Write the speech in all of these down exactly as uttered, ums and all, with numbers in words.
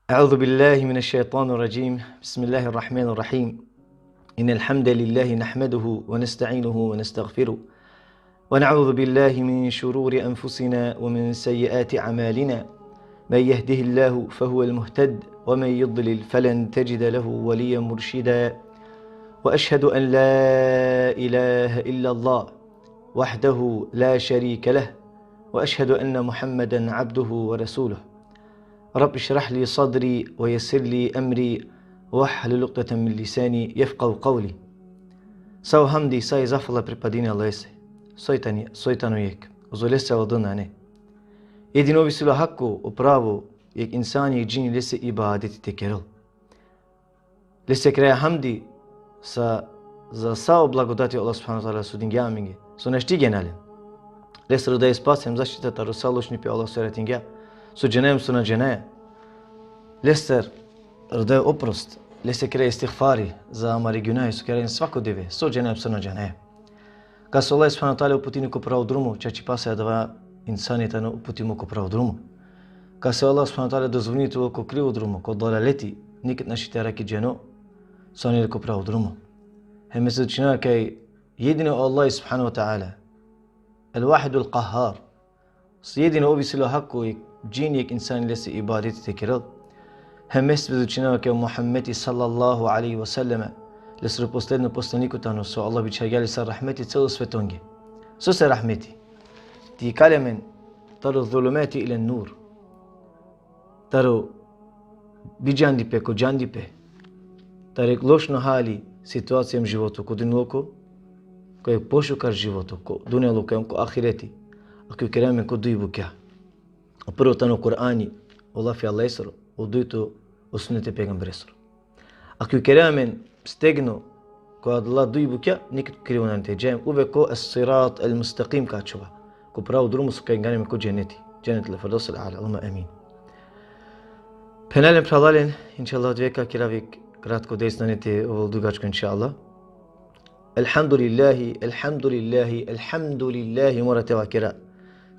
أعوذ بالله من الشيطان الرجيم. بسم الله الرحمن الرحيم. إن الحمد لله نحمده ونستعينه ونستغفره، ونعوذ بالله من شرور أنفسنا ومن سيئات أعمالنا. من يهده الله فهو المهتد، ومن يضلل فلن تجد له وليا مرشدا. وأشهد أن لا إله إلا الله وحده لا شريك له، وأشهد أن محمدا عبده ورسوله. رب اشرح لي صدري ويسر لي أمري واحلل عقدة من لساني يفقهوا قولي. Sa o hamdi, sa i zahvala pripadini Allahese, soj tani, soj tano jekh, uzo lese avadil nane. Jedino ov isi le hako, o pravo, jekh insani, jekh džini lese ibadeti te kerel. Lese keraja hamdi sa, za sa o blagodati o Allah subhanahu ve teala so dingja amenge, so našti gena len. Lese rodaja spas hem zaštita taro sa lošnipe o Allah so jaratingja, so džanaja hem so na džanaja. Lese rodaja oprost, lese keraja istigfari za amare gunahe so keraja len svako dive, so džanaja hem so na džanaja. Kase o Allah subhanahu ve teala uputini ko pravo drumo, čačipasa adava insani tano uputimo ko pravo drumo. Kase o Allah subhanahu ve teala dozvolini te ovel ko krivo drumo, ko dalaleti, niked našti te arakhi dženo so anela ko pravo drumo. Hem me svedočinava kaj jedino o Allah subhanahu ve teala, El-Vahidul Kahhar, so jedino ov isi le hako jekh džini, jekh insani lese ibadeti te kerel. Hem me svedočinava kaj o Muhammedi sallallahu alejhi ve sellem lesoro posledno poslaniko tano, so Allah bičhalgja le sar rahmeti celo svetonge. Sose rahmeti? Te ikali amen taro zulumati ila nur, taro bidžandipe ko džandipe, taro jekh lošno hali, situacija hem životo ko dunjaluko, ko jekh pošukar životo ko dunjaluko hem ko ahireti, ako ikera amen ko duj bukja. O prvo tano Kur'ani, o lafi Allahesoro, o dujto o suneti e pejgamberesoro. Ako ikera amen stegno ko adala duj bukja, niked ko krivo nane te dža hem uvek ko es-sirat el-mustekim ka ačhova. Ko pravo drumo so ka ingani amen ko dženeti. Dženetul Firdeus el-A'la. Allahumme amin. Phenjalen, phralalen, inšallah, odove ka kerav jekh kratko ders, nane te ovel dugačko, inšallah. Elhamdulillahi, elhamdulillahi, elhamdulillahi, mora te vakera.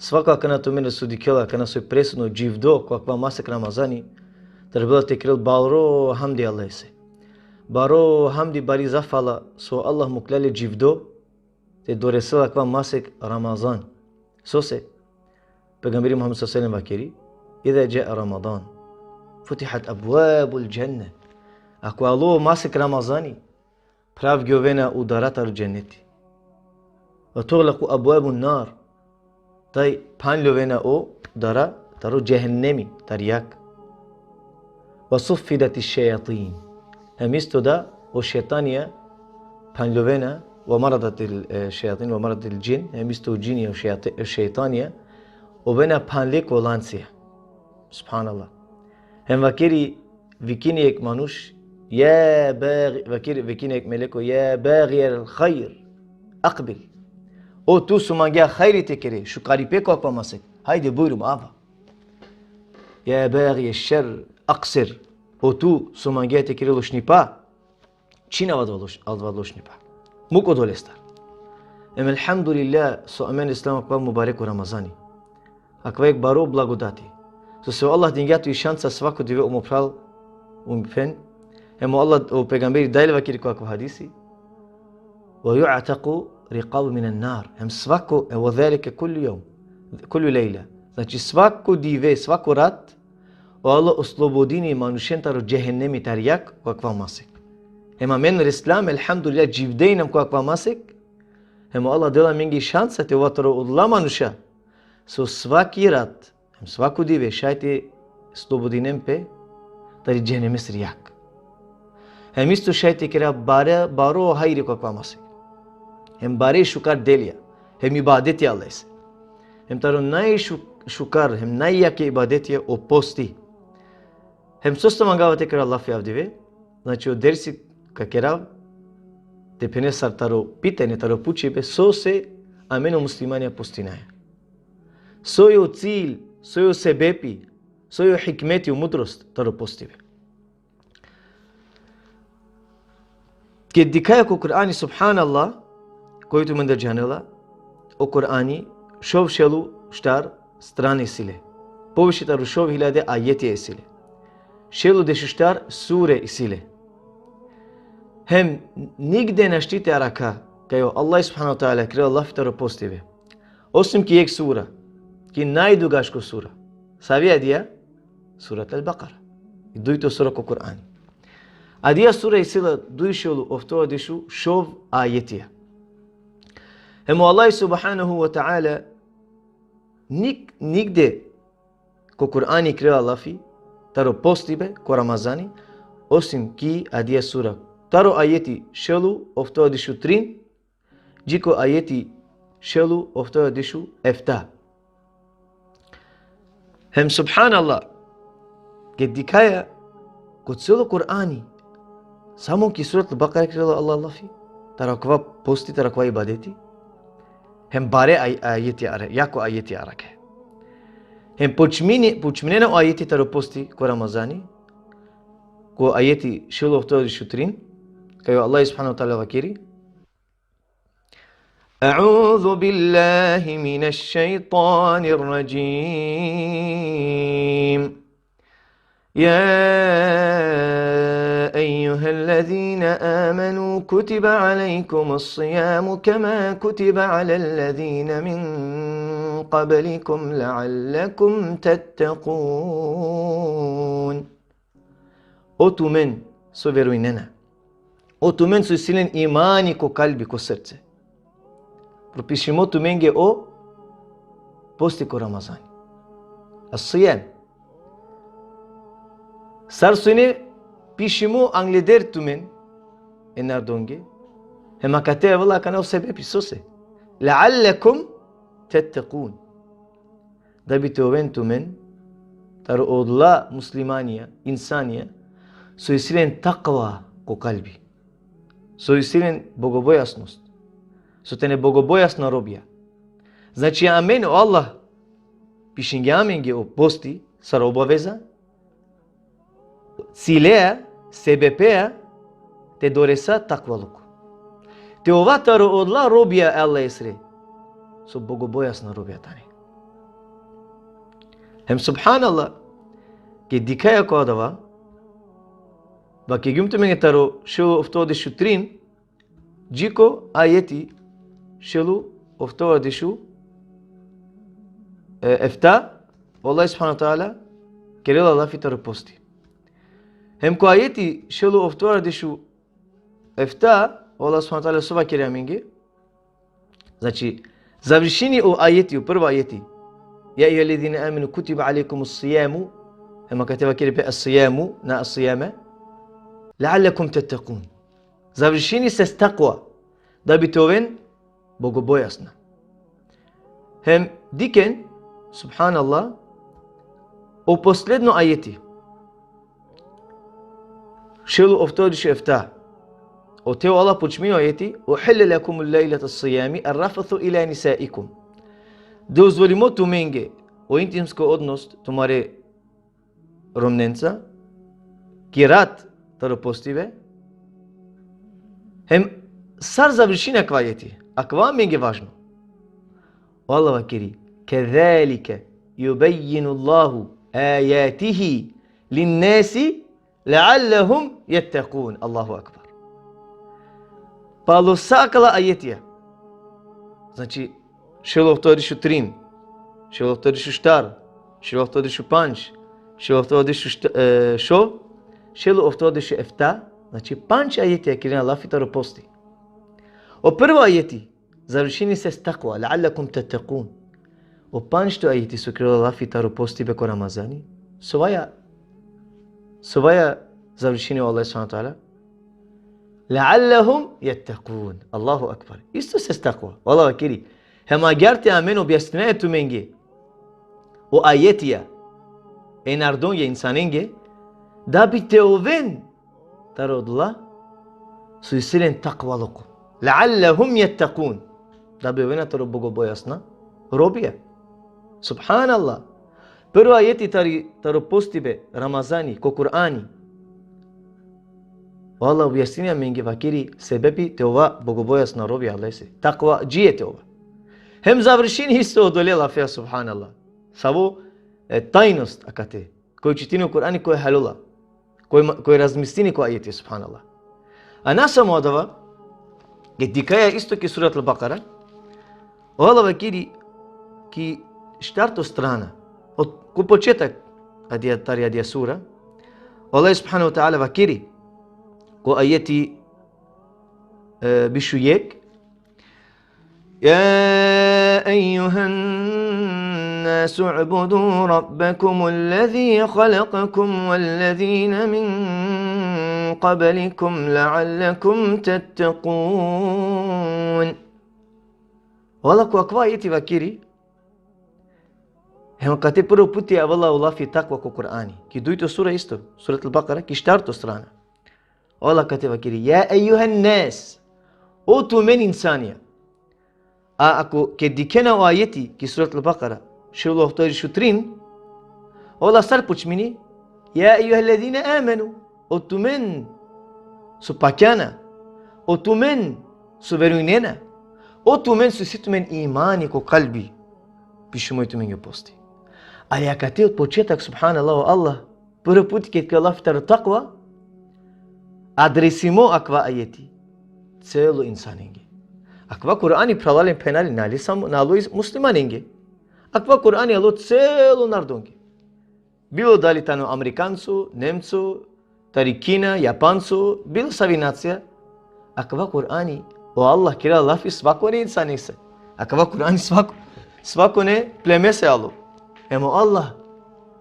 Svako akana tumende so dikhela, akana soj presudno dživdo ko akava masek Ramazani, trebela te kerel baro hamdi Allahese. Baro hamdi, bari zahvala so Allah mukhlja le dživdo te doresel akava masek Ramazan. Sose? Pejgamberi Muhammed sallallahu alejhi ve sellem vakeri: "Iza džae Ramadan, futihat ebvabul dženne." Ako alo masek Ramazani, phravgjovena o dara taro dženeti. "Ve tugleku ebvabun nar." Taj phanljovena o dara taro džehennemi, tari jag. "Ve suffidetiš-šejatin." Hem isto da o šejtanija phanljovena, "ve maredatil, e, šejatin, ve maredatil džin." Hem isto o džinija, o šejate-, o šejtanija ovena phanle ko lancija. Subhanallah. Hem vakeri, vikini jekh manuš: "Ja baghi-", vakeri, vikini jekh meleko: "Ja baghijel hajr, ekbil." O tu so mangea hajri te kere, šukaripe ko akava masek, hajde, bujrum, ava. "Ja baghijež-šerr, eksir." O tu so mangea te kere lošnipa, čhin adava loš-, adava lošnipa. Muk odolestar. Em elhamdulillah so amen reslam akava mubareko Ramazani. Akava jekh baro blagodati. Sose o Allah dingja tut i šansa svako dive, o mo phral, o mi phen. Hem o Allah, o pejgamberi dalje vakeri ko akava hadisi: "Ve ju'teku rikabu minen nar." Hem svako, e, "ve zalike kullu jevm, kullu lejle." Znači, svako dive, svako rat, o Allah oslobodini manušen taro džehennemi, tari jag, ko akava masek. Hem amen reslam, elhamdulillah, dživde inam ko akava masek. Hem o Allah dela amenge šansa te ova taro odola manuša so svaki rat, hem svako dive šaj te slobodinen pe tari džehenemesiri jag. Hem isto šaj te kera bare, baro hajri ko akava masek. Hem bare šukar delija, hem ibadeti Allahese. Hem taro najšu-, šukar, hem najjake ibadeti o posti. Hem sose mangava te kera lafi avdive, znači, o dersi ka kerav, te phene sar taro pitanje, taro pučibe, sose amen o muslimanja postinaja. Soj o cilj, soj o sebepi, soj o hikmeti, o mudrost taro postibe. Ked dikhaja ko Kur'ani, subhanallah, koj tumendar džanela, o Kur'ani šov šel u štar strane isi le. Poviše taro šov hiljade ajeti isi le. šel u dešuštar sure isi le. Hem nigde našti te arakha kaj o Allah subhanahu wa ta'ala kerela lafi taro postibe, osim ki jekh sura, ki najdugaško sura. Savi adija? Surat al-Bakara. I dujto sura ko Kur'ani. Adija sura isi la duj šel u oftovardeš u šov ajetija. Hem o Allah subhanahu wa ta'ala nik-, nigde ko Kur'ani kerela lafi taro postibe ko Ramazani, osim ki adija sura. Taro ajeti šel u oftovardeš u trin, dži ko ajeti šel u oftovardeš u efta. Hem subhanallah, ked dikhaja ko celo Kur'ani, samo ki Surat al-Bakara kerela Allah lafi taro akava posti, taro akava ibadeti. Hem bare aj-, ajeti ara-, jako ajeti arakhe. Hem počmini-, počminena o ajeti taro posti ko Ramazani, ko ajeti šel u oftovardeš u trin, kaj o Allah subhanahu wa ta'ala vakeri: أعوذ بالله من الشيطان الرجيم. يا أيها الذين آمنوا كتب عليكم الصيام كما كتب على الذين من قبلكم لعلكم تتقون. O tumen so verujnena. O tumen so isi len imani ko kalbi, ko srce. Propišimo tumenge o posti ko Ramazani. As-sijam. Sar so ine pišimo angleder tumen e narodonge. Hem akate avela akana o sebepi sose. Leallekum tettekun. Da bi te oven tumen taro odola muslimanja, insanja, so isi len takva ko kalbi. So isi len bogobojaznost. So tane bogobojazna robija. Znači, amen o Allah pišingja amenge o posti sar obaveza, cilea, sebepeja, te doresa takvaluko. Te ova taro odola robija e Allahesre, so bogobojazna robija tane. Hem subhanallah, ked dikhaja ko adava, vakergjum tumenge taro šel u oftovardeš u trin, dži ko ajeti šel u oftovardeš u, e, efta, o Allah subhanahu wa ta'ala kerela lafi taro posti. Hem ko ajeti šel u oftovardeš u efta, o Allah subhanahu wa ta'ala so vakeri amenge. Znači, završini o ajeti, o prvo ajeti: يا أيها الذين آمنوا كتب عليكم الصيام. Hem akate vakeri pe as-sijamu, na as-sijame. لعلكم تتقون. Završini se s takva, da bi te oven bogobojazna. Hem dikhen, subhanallah, o posledno ajeti. Šel u oftovardeš u efta. Ote o Allah počmini o ajeti: أحل لكم ليلة الصيام الرفث إلى نسائكم. Dozvolimo tumenge o intimsko odnos tumare romnenca, ki rat taro postibe. Hem sar završini akava ajeti, akava amenge važno. O Allah vakeri: كذلك يبين الله آياته للناس لعلهم يتقون. Allahu ekber. Palo sa akala ajetija. Znači, šel u oftovardeš u trin, šel u oftovardeš u štar, šel u oftovardeš u pandž, šel u oftovardeš u št-, e, šov, šel u oftovardeš u efta, znači, pandž ajetija kerena lafi taro posti. O prvo ajeti završini se s takva, لعلكم تتقون. O pandžto ajeti so kerela lafi taro postibe ko Ramazani, sovaja, sovaja završini o Allah subhanahu wa ta'ala: لعلهم يتقون. Allahu ekber. Isto se s takva. O Allah vakeri. Hem agjaar te amen objasninaja tumenge o ajetija e narodonge, insanenge, da bi te oven taro odola so isi len takvaluko. لعلهم يتقون. Da bi ovena taro bogobojazna robija. Subhanallah. Prvo ajeti tari, taro postibe Ramazani, ko Kur'ani. O Allah objasnini amenge, vakeri sebepi te ova bogobojazna robija Allahese. Takvadžije te ova. Hem završini isto odole lafea, subhanallah. Savo, e, tajnost akate. Koj čitini o Kur'ani, koj haljula. Koj, ma- koj razmislini ko ajeti, subhanallah. A na samo adava, ked dikhaja isto ki Surat al-Bakara, o Allah vakiri ki štarto strana, od, ko početak adija, tari adija sura, o Allah subhanahu wa ta'ala vakiri ko ajeti, e, bišujek: يا أيها الناس اعبدوا ربكم الذي خلقكم والذين من قبلكم لعلكم تتقون. O Allah ko akava ajeti vakiri, hem kate prvo puti avela o lafi takva ko Kur'ani. Ki dujto sura isto, Surat al-Bakara, ki štarto strana. O Allah kate vakiri: يا أيها الناس, o tumen insanja. A ako ked dikhena o ajeti ki Surat al-Bakara, šel ohto i šutrin, o Allah sar počmini: يا أيها الذين آمنوا, o tumen so pakjana, o tumen so verujnena, o tumen so isi tumen imani ko kalbi, pišimo i tumenge posti. Ali akate od početak, subhanallah, o Allah prvo puti ked kerela lafi taro takva, adresimo akava ajeti celo insanenge. Akava Kur'ani, phralalen, phenalen, nali samo, na alo is-, muslimanenge. Akava Kur'ani alo celo narodonge. Bilo dali tano Amerikanco, Nemco, tari Kina, Japanco, bilo savi nacija, akava Kur'ani, o Allah kerela lafi svakone insanese. Akava Kur'ani svako, svakone plemese alo. Hem o Allah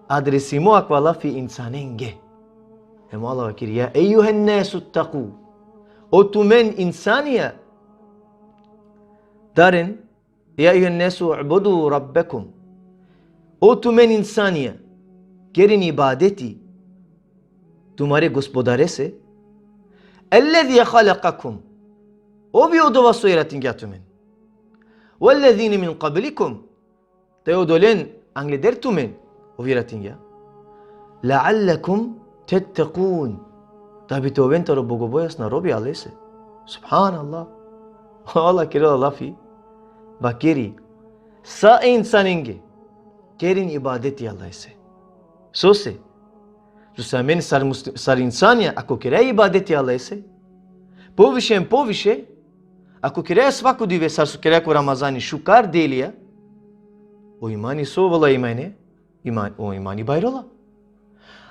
adresimo akava lafi insanenge. Hem o Allah vakiri: يا أيها الناس اتقوا. O tumen insanja, daren, يا أيها الناس اعبدوا ربكم. O tumen insanja, keren ibadeti tumare gospodarese. الذي خلقكم. Ov i odova so jaratingja tumen. والذين من قبلكم. Te odolen angleder tumen ov jaratingja. لعلكم تتقون. Da bi te oven taro bogobojazna robi Allahese. Subhanallah. Allah kerela lafi, vakiri: Sa e insanenge, keren ibadeti Allahese. Sose? Sose amen sar musli-, sar insanja, ako keraja ibadeti Allahese, poviše hem poviše, ako keraja svako dive sar so keraja ko Ramazani šukar delija, o imani so ovela, imane, iman, o imani bajrola.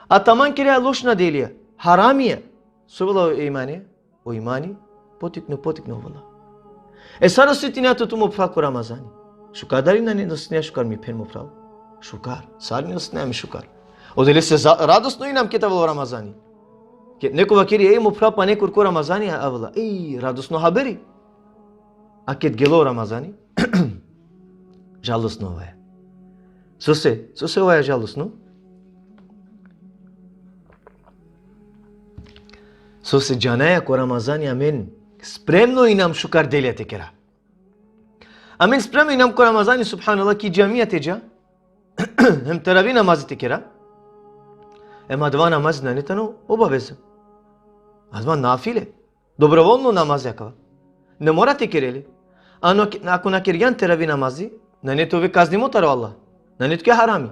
A taman keraja lošna delija, haramija, so ovela o imane, o imani potikno, potikno ovela. E, sar osetinea tut mo phral ko Ramazani? Šukar, dali nane osetinea šukar, mi phen, mo phral? Šukar. Sar nane osetinea mi šukar? Odolese za-, radosno inam ked avela o Ramazani. Ked neko vakeri: Ej, mo phral, pane kurko Ramazani avela. Ej, radosno haberi. A ked gelo o Ramazani, žalosno ovaja. Sose, sose ovaja žalosno? Sose džanaja, ko Ramazani amen spremno inam šukar delija te kera. Amen spremno inam ko Ramazani, subhanallah, ki džamija te dža, hem teravi namazi te kera. Hem adava namazi nane tano obaveza. Adava nafile. Dobrovoljno namazi akava. Ne mora te kere le. Ano, ako na kergjan teravi namazi, nane te ove kaznimo taro Allah. Nane tuke harami.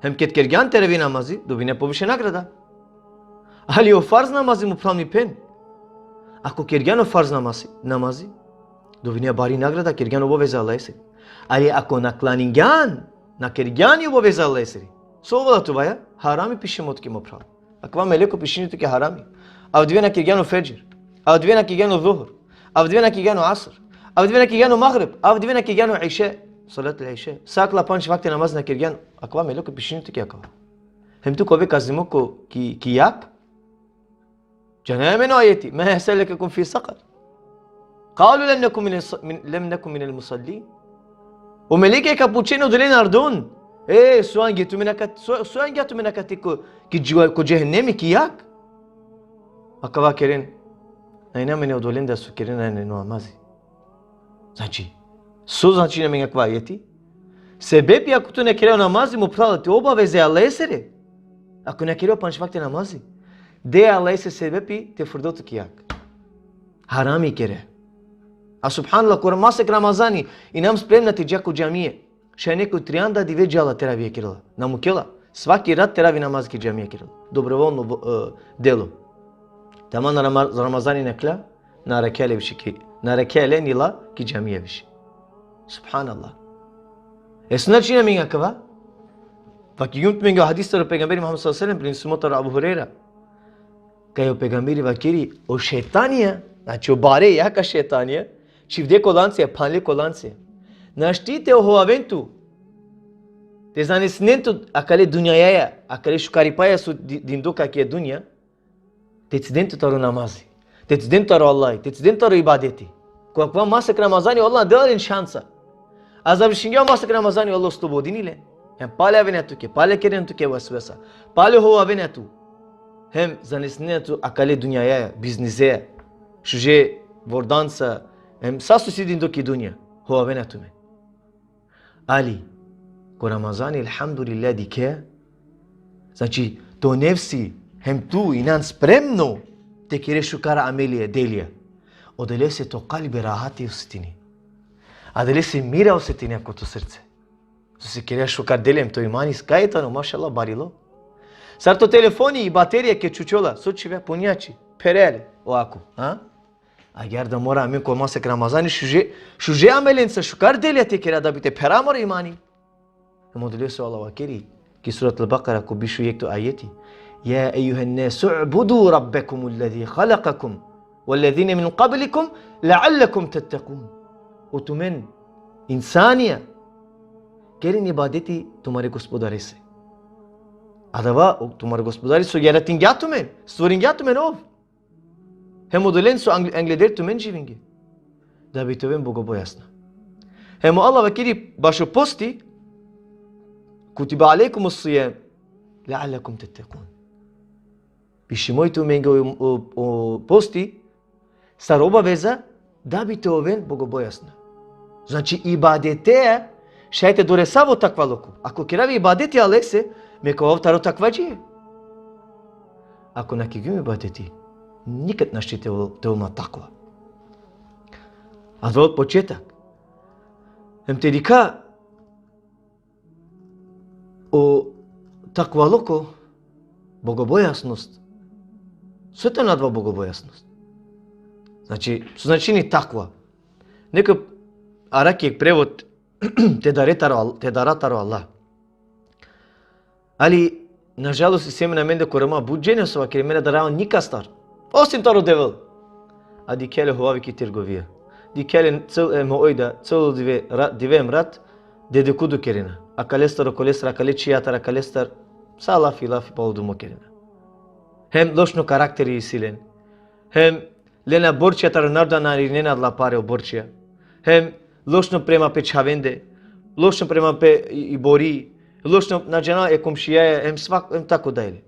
Hem ked kergjan teravi namazi, dobinea poviše nagrada. Ali o farz namazi, mo phral, mi phen, ako kergjan o farz namazi, namazi, dobinea bari nagrada, kergjan obaveza Allahesiri. Ali ako na klaningjan, na kergjan i obaveza Allahesiri, so ovela tuvaja? Harami pišimo tuke, mo phral. Akava meleko pišini tuke harami. Avdive na kergjan o fedžr. Avdive na kergjan o zuhr. Avdive na kergjan o asr. Avdive na kergjan o magrib. Avdive na kergjan o iša. Salat al-iša. Sa akala pandž vakte namaz na kergjan. Akava meleko pišini tuke akava. Hem tu ka ove kaznimo ko, ki, ki jag. Džanaja amen o ajeti: ما سلككم في سقر؟ قالوا لم نكن من الص-، من، لم نكن من المصلين. O meleke ka pučen odolen narodon: E, so angja tumen aka-, so, so angja tumen akate ko, ki džu-, ko džehennemi, ki jag? Akava keren: Na inam amen odolendar so kerena namazi. Znači, so značini amen akava ajeti? Sebepi, ako tu na kere o namazi, mo phral, te obaveze Allahesere. Ako na kere o pandž vakte namazi, de Allahese sebepi te frdol tut ki jag. Harami kere. A subhanallah, ko masek Ramazani inam spremna te dža ko džamije. Šaj neko trianda dive džala, teravije kerela. Na mukela. Svaki rat teravi namaz ki džamija kerela. Dobrovoljno vo-, e, delo. Taman Rama-, Ramazani nakhla, na arakhea le više ki, na arakhea le ni la ki džamija više. Subhanallah. E so značini amenge akava? Vakergjum tumenge o hadis taro pejgamberi Muhammed sallallahu alejhi ve sellem, prenesimo taro Abu Hurejra. Kaj o pejgamberi vakeri, o šejtanija, znači o bare jaka šejtanija, čhivde ko lancija, phanle ko lancija. Našti te hovaven tu, te zanesnen tu akale dunjaja, akale šukaripaja so di-, dindo ko akaja dunja, te ciden tu taro namazi, te ciden tu taro Allahi, te ciden tu taro ibadeti. Ko akava masek Ramazani, o Allah dela len šansa. A završingja o masek Ramazani, o Allah oslobodini len. Hem pale avena tuke, pale kerena tuke vesvesa, pale hovavena tu. Hem zanesnena tu akale dunjaja, bizniseja, šuže vordanca, hem sa so si dindo ki dunja, hovavena tumen. Ali, ko Ramazani, elhamdulillah, dikhe, znači, to nefsi, hem tu inan spremno te kere šukar amelija, delija. Odolese to kalbi rahati osetini. Adalese mira osetini ko to srce. So si kerea šukar delija, hem to imani kaj tano, mašallah, barilo. Sar to telefoni i baterija ke čučola, so čhivea, punjači, pherel, o ako, a? Agjaar da mora amen ko masek Ramazani šuže, šuže amelenca, šukar delija te kera da bi te phera amaro imani. Hem odolese o Allah vakeri, ki Surat al-Bakara, ko biš u jekhto ajeti: يا أيها الناس اعبدوا ربكم الذي خلقكم والذين من قبلكم لعلكم تتقون. O tumen insanija, keren ibadeti tumare Gospodarese. Adava, o tumaro Gospodari so jaratingja tumen, stvoringja tumen ov. Hem odolen so ang-, angleder tumen živingje. Da bi te oven bogobojazna. Hem o Allah vakeri bašo posti: كتب عليكم الصيام لعلكم تتقون. Pišimo i tumenge o, o, o posti, sar obaveza, da bi te oven bogobojazna. Znači, ibadeteja šaj te doresav o takvaluko. Ako kerav ibadeti Allahese, me ka ovav taro takvadžije. Ako na kergjum ibadeti, nikad našti te ol-, te ol ma takva. Adava ol početak. Hem te dikha o takvaluko, bogobojaznost. So tano adava bogobojaznost? Znači, so značini takva? Neko arakhi jekh prevod: te dare taro Al-, te dara taro Allah. Ali, nažalost, isi amen amende ko Roma but džene so vakere: me na dara nikastar, osim taro Devel. A dikhea le hovavi ki trgovija. Dikhea le cel, e, mo ojda, celo dive, ra-, dive hem rat, dedikodu kerena. Akalestar, okolestar, akale čhijatar, akalestar, sa lafi, lafi palo dumo kerena. Hem lošno karakteri isi len. Hem lena borčija taro naroda, na irinena adala pare o borčija. Hem lošno prema pe čhavende, lošno prema pe i, i bori, lošno, na džana, e komšijaja, hem svak-, hem tako dalje.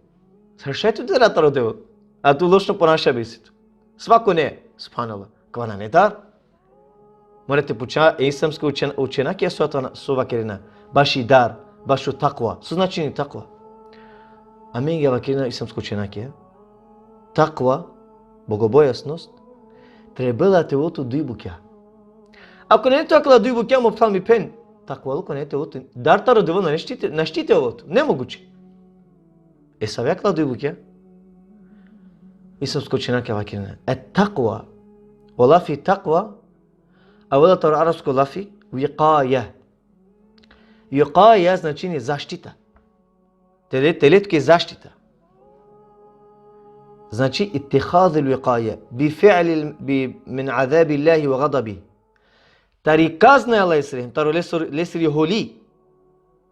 Sar šaj tu te dara taro Devel, a tu lošno ponašabe isi tu. Svakone, subhanallah. Kava nane dar. Mora te pučha e islamske učen-, učenjakija so tano, so vakerena baši dar, bašo takva. So značini takva? Amenge vakerena islamske učenjakija: takva, bogobojaznost, trebela te ovel tut duj bukja. Ako nane tut akala duj bukja, mo phral, mi phen, takvaluko nane te ovel tut, dar taro Devel našti te, našti te ovel tut. Nemoguće. E save akala duj bukja? Islamske učenjakija vakerena: et takva. O lafi takva avela taro arapsko lafi vikaja. Vikaja značini zaštita. Te le-, te le tuke zaštita. Znači, اتخاذ الوقاية بفعل ال-، ب-، من عذاب الله وغضبه. Tari kazna e Allahesiri, taro lesor-, lesiri holi.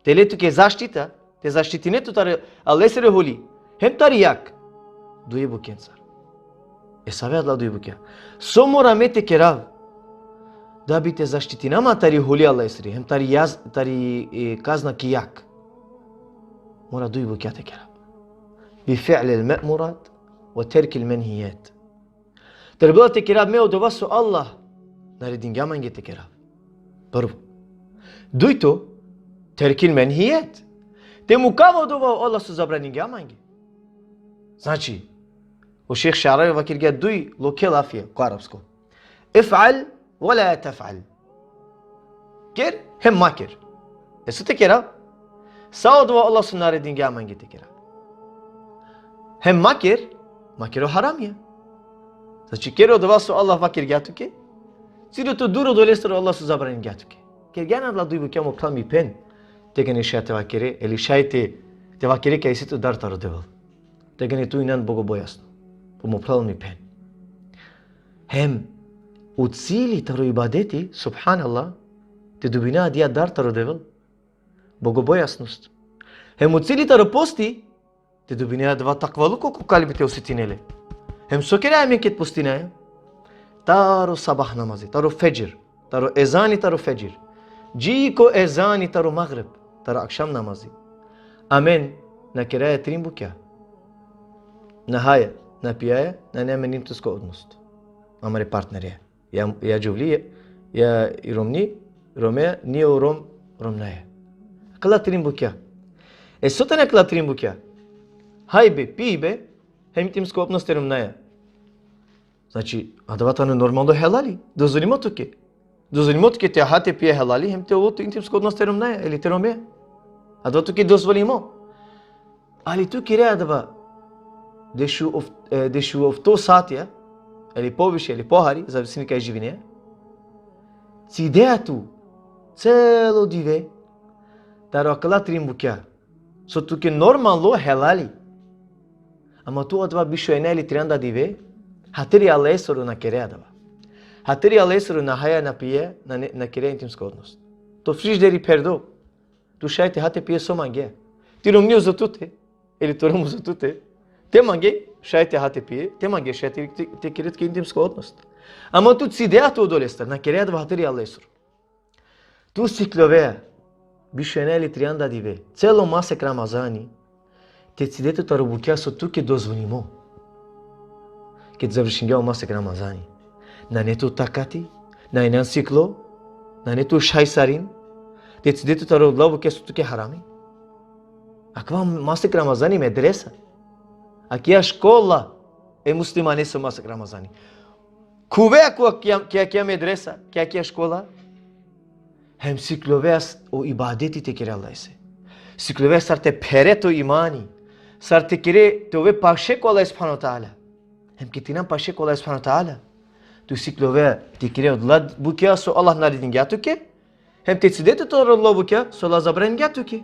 Te le tuke zaštita, te zaštitine tut tari Allahesiri holi. Hem tari jag. Duje bukjencar. E save adala duj bukja? So mora me te kerav da bi te zaštitinav man tari holi Allahesiri, hem tari jaz-, tari, e, kazna ki jag? Mora duj bukja te kerav. بفعل المأمورات وترك المنهيات. Trebela te kerav me odova so Allah naredingja mange te kerav. Prvo. Dujto, terkil menhijet. Te mukav odova o Allah so zabraningja mange. Znači, o šejh Šaravi vakergja duj lokhe lafija ko arapsko: افعل ولا تفعل. Ker, hem ma ker. E so te kerav? Sa odova Allah so naredingja mange te kera. Hem ma ker, ma ker o haramija. Znači, ker odova so Allah vakergja tuke, cide tu dur odolestar o Allah so zabraningja tuke. Kergjan adala duj bukja, mo phral, mi phen, tegani šaj te vakere, ili šaj te, te vakere kaj isi tu dar taro Devel. Tegani tu inan bogobojazno. Po mo phral, mi phen. Hem o cili taro ibadeti, subhanallah, te dobina adija dar taro Devel. Bogobojaznost. Hem o cili taro posti, te dobina adava takvaluko ko kalbi te osetine le. Hem so keraja amen ked postinaja? Taro sabah namazi, taro fedžr, taro ezani taro fedžr, dži ko ezani taro magrib, taro akšam namazi. Amen na keraja trin bukja. Na haja, na pijaja, nane amen intimsko odnos amare partnerja. Ja, ja džuvli, ja i romni, romea, ni o rom, romnaja. Akala trin bukja. E so tane akala trin bukja? Hajbe, pijbe, hem intimsko odnos te romnaja. Znači, adava tano normalno helali. Dozvolimo tuke. Dozvolimo tuke te ha te pije helali, hem te ovel tu intimsko odnos te romnaja, ili te romea. Adava tuke dozvolimo. Ali tu kere adava dešu of-, e, dešuofto satija, ili poviše, ili pohari, zavisini kaj živinea. Cidea tu celo dive, taro akala trin bukja. So tuke normalno helali. Ama tu adava biš o enja ili trianda dive, hatiri Allahesoro na kere adava. Hatiri Allahesoro na haja, na pije, na ne-, na kere intimsko odnos. To frižideri pherdo. Tu šaj te ha te pije so mange. Ti romni uzo tute, ili to rom uzo tute. Te mange, šaj te ha te pije, te mange, šaj te, te, te kere tuke intimsko odnos. Ama tu cidea tu odolestar, na kere adava hatiri Allahesoro. Tu sikljovea, biš o enja ili trianda dive, celo masek Ramazani, te cide tu taro bukja so tuke dozvolimo. Ked završingja o masek Ramazani, nane tu takati, na inan siklo, nane tu šaj sarin, te cide tu taro adala bukja so tuke harami. Akava masek Ramazani medresa. Akija škola e muslimanese o masek Ramazani. Khuvea ko akija, ki akija medresa, ki akija škola. Hem sikljovea s-, o ibadeti te kere Allahese. Sikljovea sar te phere to imani. Sar te kere te ove paše ko Allah subhanahu ve teala. Hem ked inan paše ko Allah subhanahu ve teala, tu sikljovea te kere odola bukja so Allah naredingja tuke. Hem te cide tu taro odola bukja so Allah zabraningja tuke.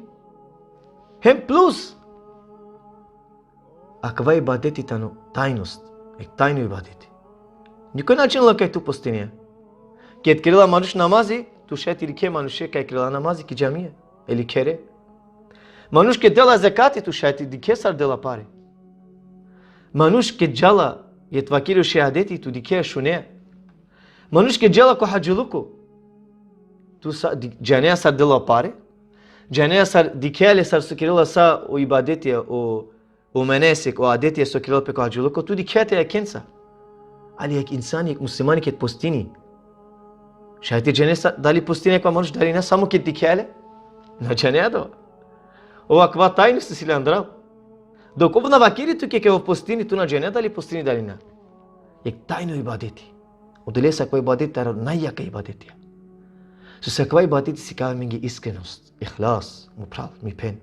Hem plus, akava ibadeti tano tajnost, ek tajno ibadeti. Nikoj na džanela kaj tu postinea. Ked kerela manuš namazi, tu šaj te dikhe manuše kaj kerela namazi ki džamija, ili khere. Manuš ked dela zekati, tu šaj te dikhe sar dela pare. Manuš ked džala, ked vakeri o šehadeti, tu dikhe, šune. Manuš ked džala ko hadžiluko, tu sa, di-, džanea sar dela pare, džanea sar, dikhea le sar so kerela sa o ibadetija, o, o menesik, o adetija so kerela pe ko hadžiluko, tu dikhea te jakhenca. Ali ek insani, ek muslimani ked postini, šaj te džane sa, dali postini akava manuš, dali na, samo ked dikhea le? Na džanea adava. Ov akava tajnost isi le andral. Dok ov na vakeri tuke kaj ov postini, tu na džanea dali postini, dali na. Ek tajno ibadeti. Odolese akava ibadeti taro najjaka ibadetija. Sose akava ibadeti sikavi amenge iskrenost, ihlas, mo phral, mi phen.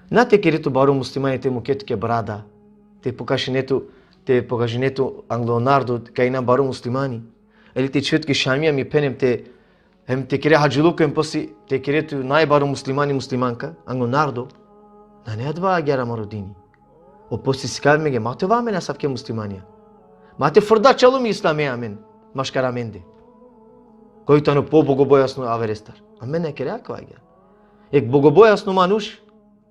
Na te kere tu baro muslimani, te muke tuke brada, te pokažine tu, te pokažine tu anglo narodo kaj inan baro muslimani. Ili te čhive tuke šamija, mi phen, hem te, hem te kere hadžiluko, hem posle te kere tu najbaro muslimani, muslimanka anglo narodo. Nane adava agjaar amaro dini. O posti sikavi amenge, ma te ova amen asavke muslimanja. Ma te frda čalumi islami amen, maškar amende. Koj tano pobogobojazno averestar. Amen na kere akava agjaar. Ek bogobojazno manuš,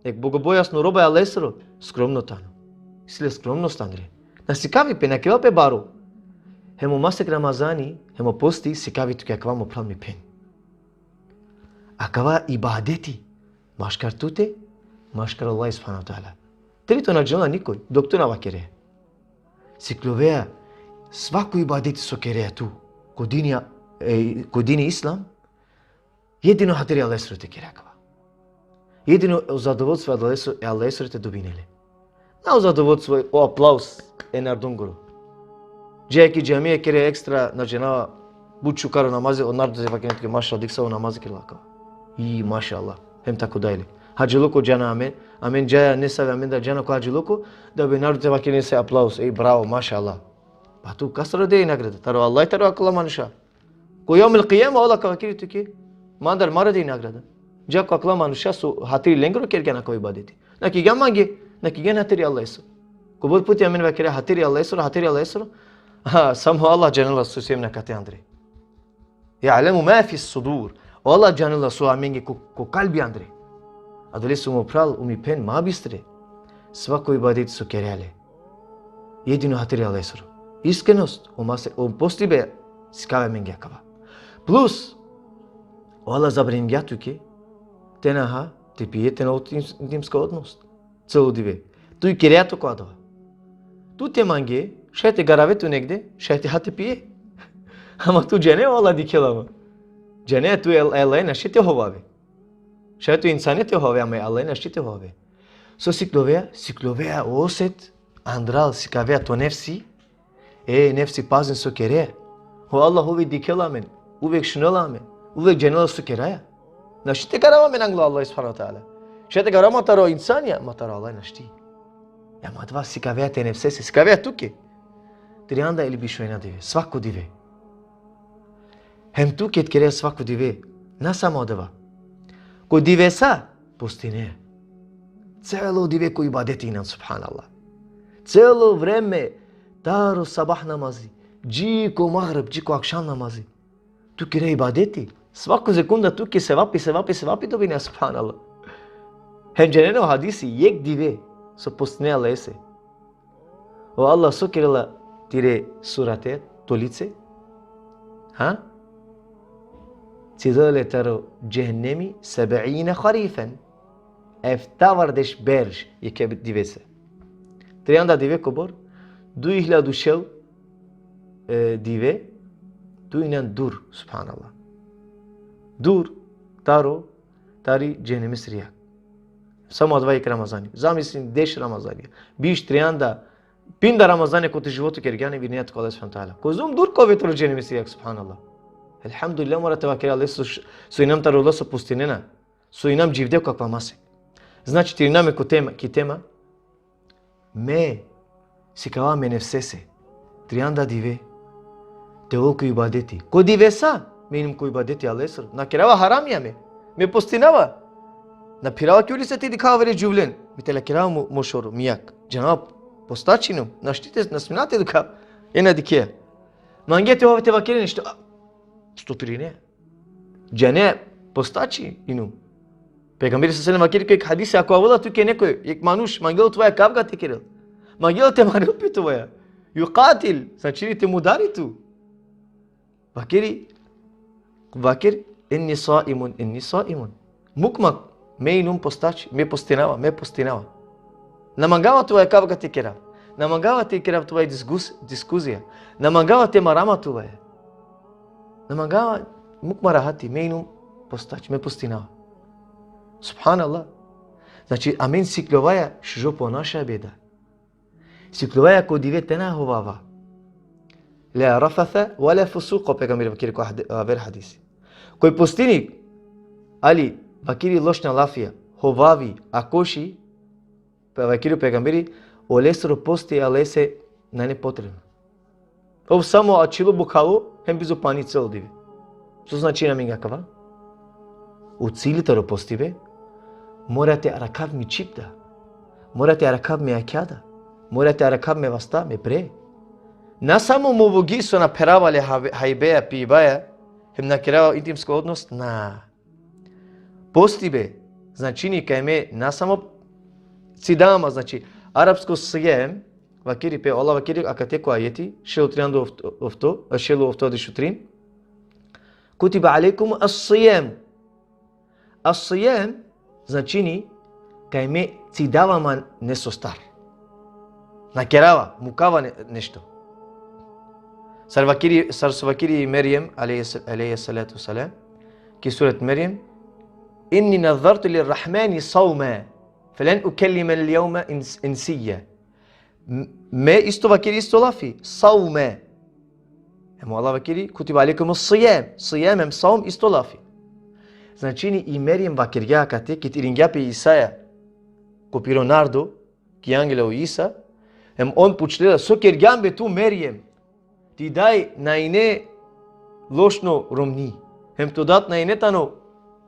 ek bogobojazno roba e Allahesoro, skromno tano. Isi le skromnost andre. Na sikavi pe, na kerela pe baro. Hem o masek Ramazani, hem o posti sikavi tuke akava, mo phral, mi phen. Akava ibadeti maškar tute, maškar Allah subhanahu ve teala. Teri to na džanela nikoj, dok tu na vakere. Sikljovea, svako ibadeti so kerea tu ko dini, e, ko dini islam, jedino hatiri Allahesoro te kere akava. Jedino o zadovoljstvo e Allahesoro, e Allahesoro te dobine le. Na o zadovoljstvo, o aplauz e narodongoro. Džaja ki džamija, kere ekstra, na džanava, but šukar o namazi, o narodo te vakeren tuke, mašallah, dikh savo namazi kerela akava. I mašallah, hem tako dalje. Hadžiluko džana amen, amen džaja nesave amen da džana ko hadžiluko, da bi narodo te vakeri lese aplauz, ej, bravo, mašallah. Pa tu kastar rodea i nagrada? Taro Allah, taro akala manuša? Ko jevmil kijame, Allah ka vakeri tuke, mandar ma rodea i nagrada. Dža ko akala manuša so hatiri lengoro kergjan akava ibadeti. Na kergjan mange, na kergjan hatiri Allahesoro. Kobor puti amen vakera hatiri Allahesoro, hatiri Allahesoro. Ha, samo Allah džanela so siem akate andre. Ja'lemu ma fis sudur. O Allah džanela so amenge ko, ko kalbi andre. Adalese, o mo phral, o mi phen, ma bistre. Svako ibadet so kerea le, jedino hatiri Allahesoro. Iskrenost, o mase, o postibe sikavea amenge akava. Plus, o Allah zabraningja tuke te na ha, te pije, te na ol intimsko odnos celo dive. Tu i kerea tu ko adava. Tu te mange, šaj te garave tu negde, šaj te ha, te pije. Ama tu džane, o Allah dikhela ma. Džane, tu e, e Allahe našti te hovave. Šaj tu insane te hovave, ama e Allahe našti te hovave. So sikljovea? Sikljovea o oset, andral sikavea to nefsi. E nefsi, pazin so kere. O Allah uvek dikhela amen, uvek šunela amen, uvek džanela so keraja. Našti te garava amen anglo Allah subhanahu ve teala. Šaj te garava ma taro insanja, ma taro Allah našti. Ama adava sikavea te nefsese, sikavea tuke. Trianda ili bišuena dive, svako dive. Hem tu ked kerea svako dive, na samo adava. Ko divesa, postinea. Celo dive ko ibadeti inan, subhanallah. Celo vreme, taro sabah namazi, dži ko magrib, dži ko akšam namazi. Tu kerea ibadeti. Svako sekunda tuke sevapi, sevapi, sevapi dobinea, subhanallah. Hem džanena o hadisi, jekh dive so postinea lese, o Allah so kerela tire surate, to lice? Ha? Cidela le taro džehennemi seb'ine harifen. Eftavardeš berš jekhe divese. Trianda dive kobor? Duj hiljadu šel, e, dive, tu inan dur, subhanallah. Dur, taro, tari džehennemesiri jag. Samo adava jekh Ramazani. Zamislin deš Ramazani. Biš, trianda, pinda Ramazani ko to životo kergjan, vinea tu ko Allah subhanahu ve teala. Kozom dur ka ove taro džehennemesiri jag, subhanallah. Elhamdulillah, mora te vakera lese so, so inam taro ola so postinena. So inam dživde ko akava masek. Znači, te irina amen ko tema, ki tema, me sikava me nefsese, trianda dive, te ol ko ibadeti. Ko divesa, me inum ko ibadeti Allahesoro. Na kerava haramija me. Me postinava. Na phirava ki ulica te dikhav avere džuvlen. Me te lakerava mo, mo šoro, mi jag. Džanava, postači inum. Našti te, na smina te dikhav. E, na dikhea. Mangea te ove te vakere nešto. A, stopirine. Džane, postači inum. Pejgamberi sallallahu alejhi ve sellem vakeri ko jekh hadisi, ako avela tuke neko, jekh manuš, mangela tuvaja kavga te kerel, mangela te marel pe tuvaja, jukatil, znači te mudari tu. Vakeri, vaker, inni saimun, inni saimun. Muk ma, me inum postači, me postinava, me postinava. Na mangava tuvaja kavga te kerav. Na mangava te kerav tuvaja diskus-, diskuzija. Na mangava te mara ma tuvaja. Na mangava, muk ma rahati, me inum postači, me postinava. Subhanallah. Znači, amen sikljovaja šužo ponašabe da. Sikljovaja ko dive te na hovava. La rafatha wa la fusuqa, pejgamberi vakeri ko hadi-, aver hadisi. Koj postini, ali vakeri lošna lafija, hovavi, akoši, pa vakeri o pejgamberi, olesoro posti Allahese nane potrebno. Ov samo ačhilo bukhalo, hem bizo pani celo dive. So značini amenge akava? O cili taro postibe, mora te arakhav mi čhib da. Mora te arakhav me akhja da. Mora te arakhav me vasta, me pre. Na samo mo vogi so na pherava le have-, hajbeja, pibaja, hem na kerava intimsko odnos, na. Postibe, značini kaj me na samo cidava ma, znači, arapsko sijem, vakeri pe, Allah vakeri akate ko ajeti, šel trianda ofto, ofto, šel ofto dešutrin. Kutiba alejkum as-sijem. As-sijem značini kaj me cidava ma nesostar. Na kerava, mukava ne-, nešto. Sar vakeri, sar so vakeri Merjem, alejhi s-, alejhi salatu vesselam, ki suret Merjem, inni nazartu lirrahmani savma, felen ukellime al-jevme ins-, insija. M-, me isto vakeri isto lafi, savme. Hem o Allah vakeri, kutiba alejkum as-sijem. Sijem hem savm isto lafi. Značini i Merjem vakergja akate, kit iringja pe Isaja, ko piro nardo, ki angela o Isa, hem on pučlela, so kergjan be tu Merjem, ti daj naine lošno romni, hem to dat naine tano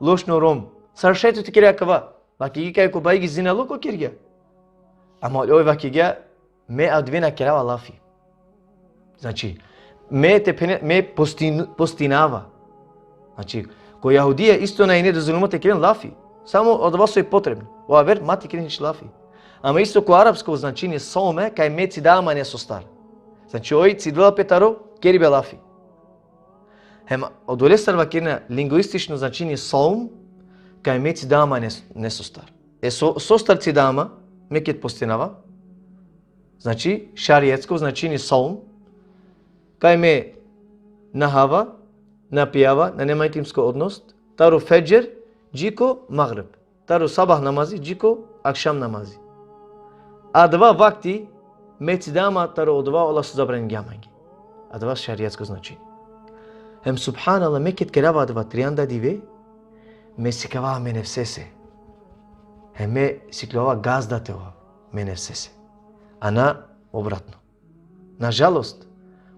lošno rom. Sar šaj tu te kere akava? Vakergja kaj ko bajgi zinaluko kergja. Ama oj vakergja, me adive na kerava lafi. Znači, me te phene, me postin-, postinava. Znači, ko jahudija isto naine dozvolimo te keren lafi. Samo odova so i potrebno. O aver ma te keren hič lafi. Ama isto ko arapsko značini sovme, kaj me cidava ma nesostar. Znači, oj cidela pe taro keribe lafi. Hem odolestar vakerena lingvistično značini sovm, kaj me cidava ma nes-, nesostar. E so, sostar cidava ma, me ked postinava, znači, šarijetsko značini sovm, kaj me nahava, napijava, nane ma intimsko odnos, taro fedžer, dži ko magrib. Taro sabah namazi, dži ko akšam namazi. Adava vakti, me cidava ma taro odova ola so zabraningja mange. Adava šarijetsko značini. Hem subhanallah, me ked kerava adava trianda dive, me sikava me nefsese. Hem me sikljova gazda te ova me nefsese. A na obratno. Nažalost,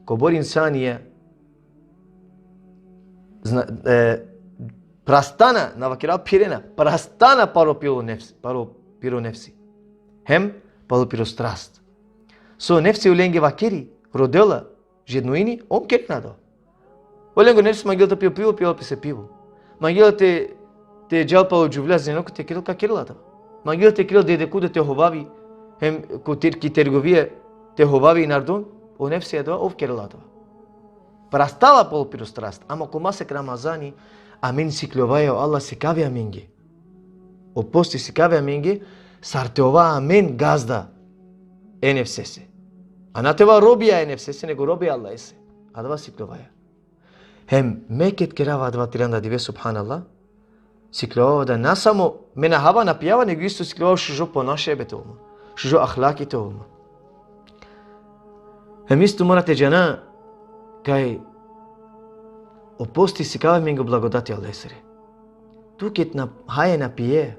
kobor insanija zna-, e, prastana, na vakera phirena, prastana paro piro nefsi, paro piro nefsi. Hem paro piro strast. So nefsi olenge vakeri, rodela, žednuini, on kerena adava. Olengo nefsi mangela te pijel pivo, pijela pese pivo. Mangela te, te džal palo džuvlja, zinako te kerel, ka kerel adava. Mangela te kerel dedekuda te hovavi, hem ko ter-, ki trgovija te hovavi nardon, o nefsi adava, ov kerela adava. Prastala palo piro strast, ama ko masek Ramazani, amen sikljovaja, o Allah sikavi amenge. O posti sikavi amenge, sar te ova amen gazda e nefsese. A na te ova robija e nefsese, nego robija Allahese. Adava sikljovaja. Hem me ked kerava adava trianda dive, subhanallah, sikljova da na samo me nahava, napijava, nego isto sikljova šužo ponašibe te ova ma. Šužo ahlaki te ova ma. Hem isto mora te džana kaj o posti sikava amenge blagodati Allahesere. Tu ked na haje, na pije,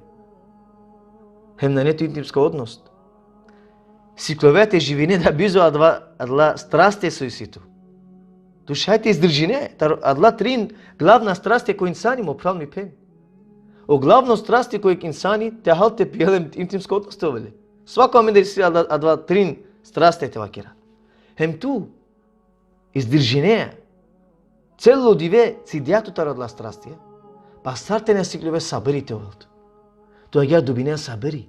hem nane tu intimsko odnos, sikljove te živine da bizo adava, adala straste so isi tu. Tu šaj te izdržine, taro adala trin glavna straste ko insani, mo phral, mi phen. O glavno straste ko jek insani te hal, te pijel hem intimsko odnos te ovel le. Svako amendar isi adala, adala trin straste te vakera. Hem tu izdržine. Celo dive cidja tu taro adala straste. Pa sar te na sikljove sabiri te ovel tu. Tu agjaar dobine sabiri.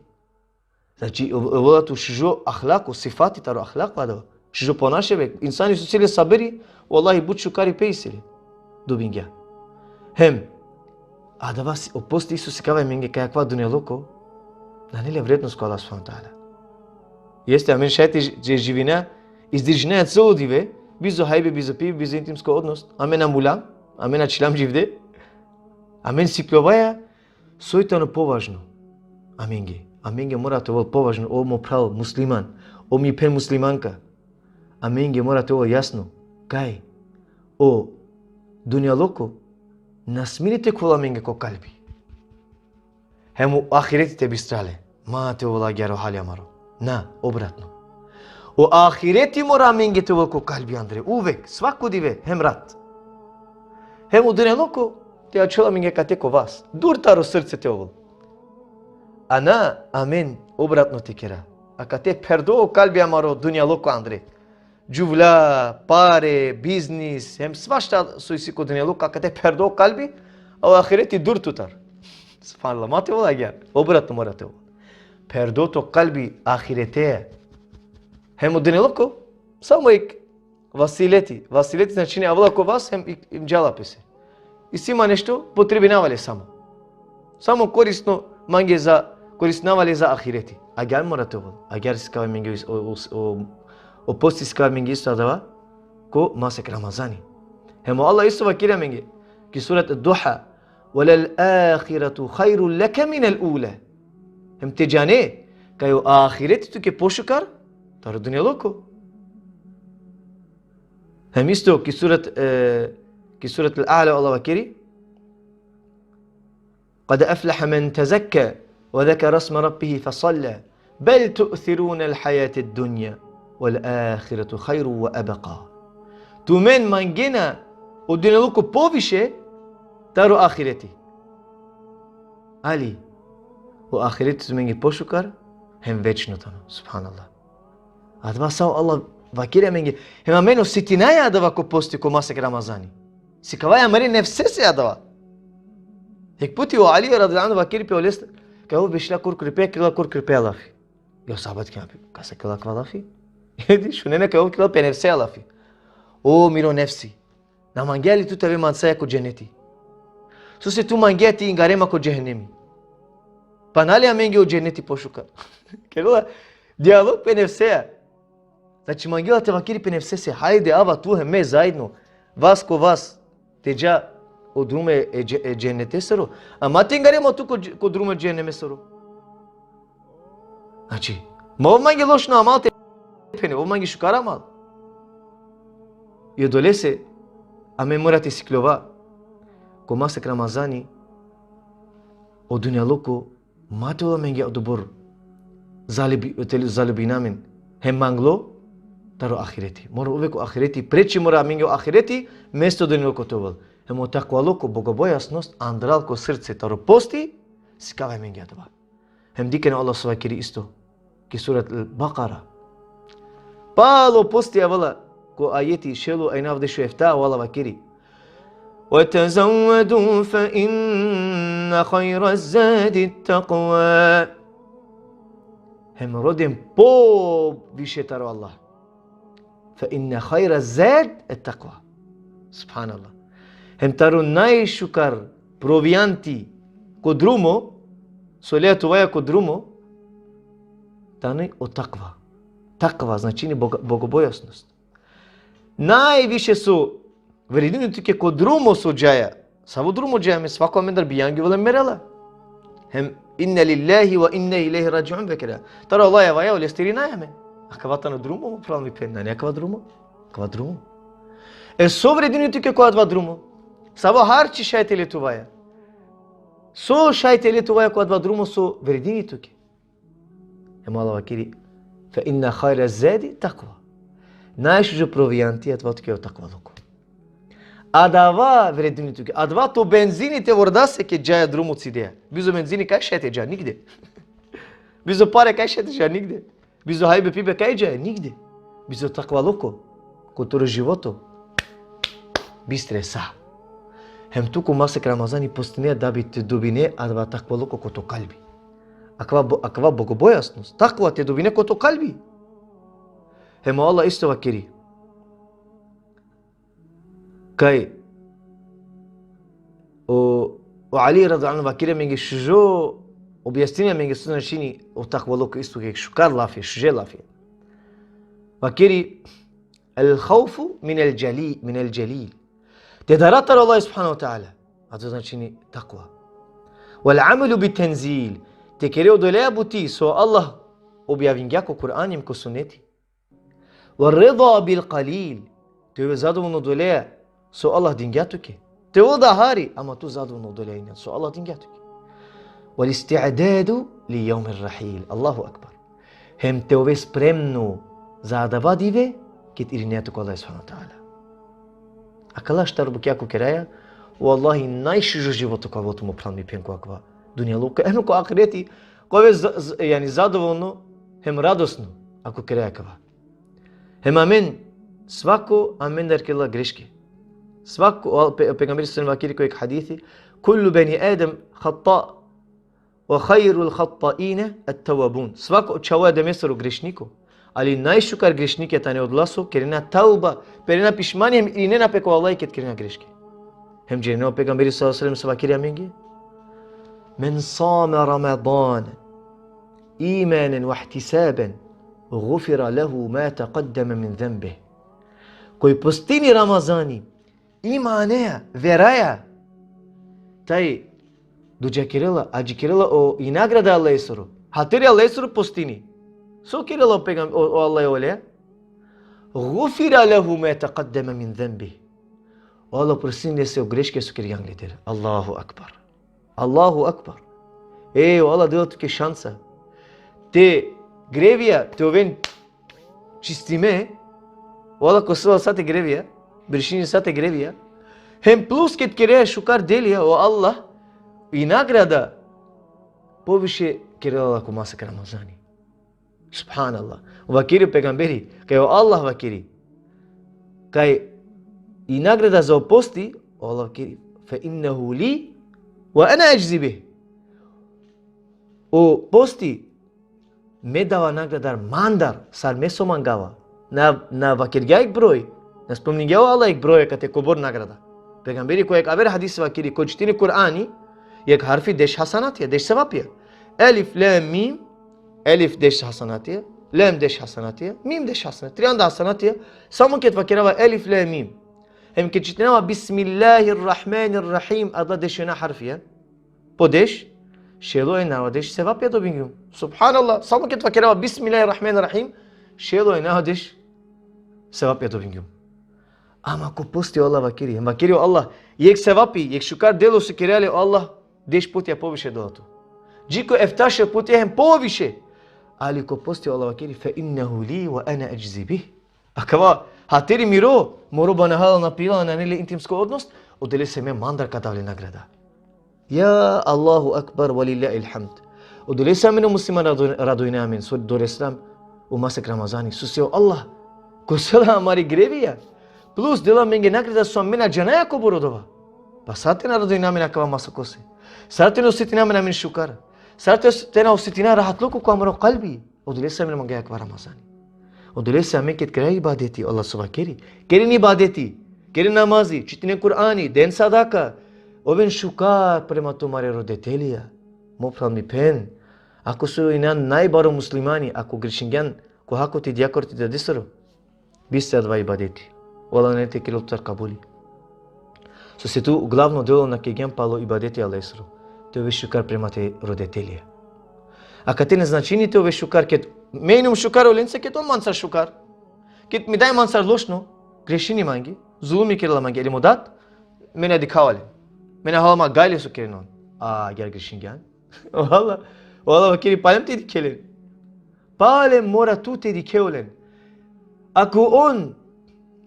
Znači, o-, ovela tu šužo ahlako, sifati taro ahlako adava. Šužo ponašibe, insani so isi le sabiri, vallahi, but šukaripe isi le. Dobingja. Hem, adava si-, o posti isto sikava amenge kaj akava dunjaluko nane le vrednost ko Allah subhanahu wa ta'ala. Jeste, amen šaj te ži-, te živina, izdržina celo dive, bizo hajbe, bizo pibe, bizo intimsko odnos, amen na mulam, amen na čilam dživde, amen sikljovaja, soj tano považno amenge. Amenge mora te ovel považno, o mo phral musliman, o mi phen muslimanka. Amenge mora te ovel jasno kaj o dunjaluko na smini te khuvel amenge ko kalbi. Hem o ahireti te bistra le. Ma te ovel agjaar o hali amaro. Na, obratno. O ahireti mora amenge te ovel ko kalbi andre. Uvek, svako dive, hem rat. Hem o dunjaluko te ačhol amenge akate ko vas. Dur taro srce te ovel. A na amen obratno te kera. Akate pherdo o kalbi amaro dunjaluko andre. Džuvlja, pare, biznis, hem svašta so isi ko dunjaluko, akate pherdo o kalbi, a o ahireti dur tutar. Subhanallah, ma te ovel agjaar. Obratno mora te ovel. Pherdo to kalbi ahirete. Hem o dunjaluko, samo jek vasileti. Vasileti značini avela ko vas hem i-, i džala pese. Isi ma nešto, potrebinava le samo. Samo korisno mange za, koristinava le za ahireti. Agjaar mora te ovel. Agjaar sikava amenge o, o, o, o posti sikava amenge isto adava ko masek Ramazani. Hem o Allah isto vakeri amenge ki surat Ad-Duha: "Wa lal ahiratu khairul laka min al-ula." Hem te džane kaj o ahireti tuke pošukar taro dunjaluko. Hem isto ki surat, e, ki surat Al-A'la Allah vakeri: قد أفلح من تزكى وذكر اسم ربه فصلى بل تؤثرون الحياة الدنيا والآخرة خير وأبقى. Tumen mangena o dunjaluko poviše taro ahireti. Ali, o ahireti tumenge pošukar, hem večno tano. Subhanallah. Adava sa o Allah vakeri amenge. Hem amen osetinaja adava ko posti ko masek Ramazani. Sikavaja amare nefsese adava. Jek puti o Ali radijallahu anhu vakeri pe olestar, kaj ov bešla korkori pe, kerela korkori pe lafi. O sahabat kerela pe, kasa kerela akava lafi? Edi, šunena kaj ov kerela pe nefse lafi. O miro nefsi. Na mangea li tu te ave mancaja ko dženeti? Sose tu mangea te ingare ma ko džehenemi? Pa na li amenge o dženeti pošukar? Kerela dijalog pe nefseja. Znači, mangela te vakeri pe nefsese, hajde, ava tu hem me zaedno, vas ko vas, te dža o drumo e dže-, e dženetesoro, a ma te ingare ma tu ko dž-, ko drumo e džehenemesoro. Znači, ma ov mange lošno amal te phene, ov mange šukar amal. I odolese, amen mora te sikljova, ko masek Ramazani, o dunjaluko, ma te ovel amenge odobor zalebi-, te zalebina amen. Hem manglo taro ahireti. Mora uvek o ahireti, preči mora amenge o ahireti, mesto dunjaluko te ovel. Hem o takvaluko, bogobojaznost, andral ko srce, taro posti, sikava amenge adava. Hem dikhen o Allah so vakeri isto ki surat Al-Bakara. Palo posti avela ko ajeti šel u enjavdeš u efta, o Allah vakeri: وتزودوا فإن خير الزاد التقوى. Hem roden poviše taro Allah. فإن خير الزاد التقوى. Subhanallah. Hem taro najšukar provianti ko drumo, so lea tuvaja ko drumo, tani o takva. Takva značini boga-, bogobojaznost. Najviše so vredini tuke ko drumo so džaja. Savo drumo džaja amen, svako amendar bijangjola hem merela. Hem inna lillahi wa inna ilejhi radžiun vakerela. Taro Allah avaja, olestar irinaja amen. Akava tano drumo, mo phral, mi phen, nane akava drumo? Akava drumo. E so vredini tuke ko adava drumo? Savo harči šaj te le tuvaja? So šaj te le tuvaja ko adava drumo so vredini tuke? Hem Allah vakeri: فإن خير الزاد التقوى. Najšužo provianti adava tuke o takvaluko. Adava vredini tuke. Adava to benzini te vordase ked džaja drumo cidea. Bizo benzini kaj šaj te dža? Nigde. Bizo pare kaj šaj te dža? Nigde. Bizo hajbe pibe kaj džaja? Nigde. Bizo takvaluko ko toro životo bistre sa. Hem tu ko masek Ramazani postine da bi te dobine adava takvaluko ko to kalbi. Akava bo-, akava bogobojaznost, takva te dobine ko to kalbi. Hem o Allah isto vakeri. Kaj o, o Ali radijallahu anhu vakeri amenge šužo, objasnini amenge so značini o takvaluko, isto jek šukar lafi, šuže lafi. Vakeri: الخوف من الجلي-، من الجليل. Te dara taro Allah subhanahu wa ta'ala. Adava značini takva. والعمل بالتنزيل. Te kere odoleja buti so Allah objavingja ko Kur'ani hem ko suneti. والرضا بالقليل. Te ove zadovoljno odoleja so Allah dingja tuke. Te ovel da hari, ama tu zadovoljno odoleja so Allah dingja tuke. والاستعداد ليوم الرحيل. Allahu akbar. Hem te ove spremno za adava dive, ked irinea tu ko Allah subhanahu wa ta'ala. Akala štar bukja ko keraja, wallahi, najšužo životo ka ovel tu, mo phral, mi phen, ko akava dunjaluko. Hem ko ahireti, ka ove z-, z-, jani zadovoljno, hem radosno, ako keraja akava. Hem amen, svako amendar kerela greške. Svako, o, pe-, pejgamberi sallallahu alejhi ve sellem vakeri ko jek hadisi: كل بني آدم خطاء وخير الخطائين التوابون. Svako čhavo e Ademesoro grešniko. Ali najšukar grešnike tane odola so kerena tauba, perena pišmani hem irinena pe ko Allah ked kerena greške. Hem džanena o pejgamberi sallallahu alejhi ve sellem so vakeri amenge: من صام رمضان إيمانا واحتسابا غفر له ما تقدم من ذنبه. Koj postini Ramazani imanea, veraja, taj dodžakerela, adžikerela o, i nagrada Allahesoro. Hateri Allahesoro postini. So kerela o pejgam-, o, o Allah olea? غفر له ما تقدم من ذنبه. O Allah prostini lese o greške so kergja angleder. Allahu akbar. Allahu akbar. E, o Allah dela tuke šansa. Te grevija te oven čistime, o Allah kosela sa te grevija, brišini sa te grevija. Hem plus ked kere šukar delija, o Allah, i nagrada poviše kerela la ko masek Ramazani. Subhanallah. Vakeri o pejgamberi, kaj o Allah vakeri, kaj i nagrada za o posti, o Allah vakeri, fe innehu li, ve ene edžzi bih. O posti, me dava nagradar mandar, sar me so mangava. Na, na vakergja jek broj, na spomningja o Allah jek broj, kate kobor nagrada. Pejgamberi ko jek aver hadisi vakeri, ko čitini Kur'ani, jek harfi deš hasanatija, deš sevapija. Elif, lem, mim, elif deš hasanatija, lem deš hasanatija, mim deš hasanatija, trianda hasanatija, samo ked vakerava elif, lem, mim. Hem ked čitinava Bismillahirrahmanirrahim, adala deš jona harfija. Po deš, šel o enja o deš sevapija dobingjum. Subhanallah, samo ked vakerava Bismillahirrahmanirrahim, šel o enja o deš sevapija dobingjum. Ama ko posti o Allah vakeri, hem vakeri o Allah, jek sevapi, jek šukar delo so kerea le, o Allah deš putija poviše dela tu. Dži ko efta šel putija hem poviše. Ali ko posti o Allah vakeri, fe innehu li ve ene edžzi bih. Akava hateri miro, moro banahala na pila, nane le intimsko odnos, odolese me mandar ka dav le nagrada. Ja, Allahu ekber, ve lillahil hamd. Odolese amen o musliman rado-, radujna amen, so doreslam o masek Ramazani, sose o Allah kosela amari grevija. Plus dela amenge nagrada so amen na džanaja kobor odova. Pa sar te na radujna amen akava masek ose? Sar te na osetina amen, amen šukar? Sar te os-, te na osetina rahatluko ko amaro kalbi? Odolese amen mangaja akava Ramazani. Odolese amen ked keraja ibadeti, Allah so vakeri, keren ibadeti, keren namazi, čitinen Kur'ani, den sadaka, oven šukar prema tumare roditelija. Mo phral, mi phen, ako so inan najbaro muslimani, ako grešingjan ko hako ti djakoro, ti dadesoro, bistar adava ibadeti. O Allah nane te kerel tutar kabuli. Sose tu glavno delo na kergjan palo ibadeti Allahesoro, te ove šukar prema te roditelija. Akate na značini te ove šukar, ked me inum šukar olenca, ked on mancar šukar. Ked mi daj mancar lošno, grešini mange, zulumi kerela mange, ili mo dat, me na dikhava len. Me na hala ma gajle so kerena on. A, agjaar grešingjan. O Allah, o Allah vakeri, palem te dikhe len. Palem mora tu te dikhe olen. Ako on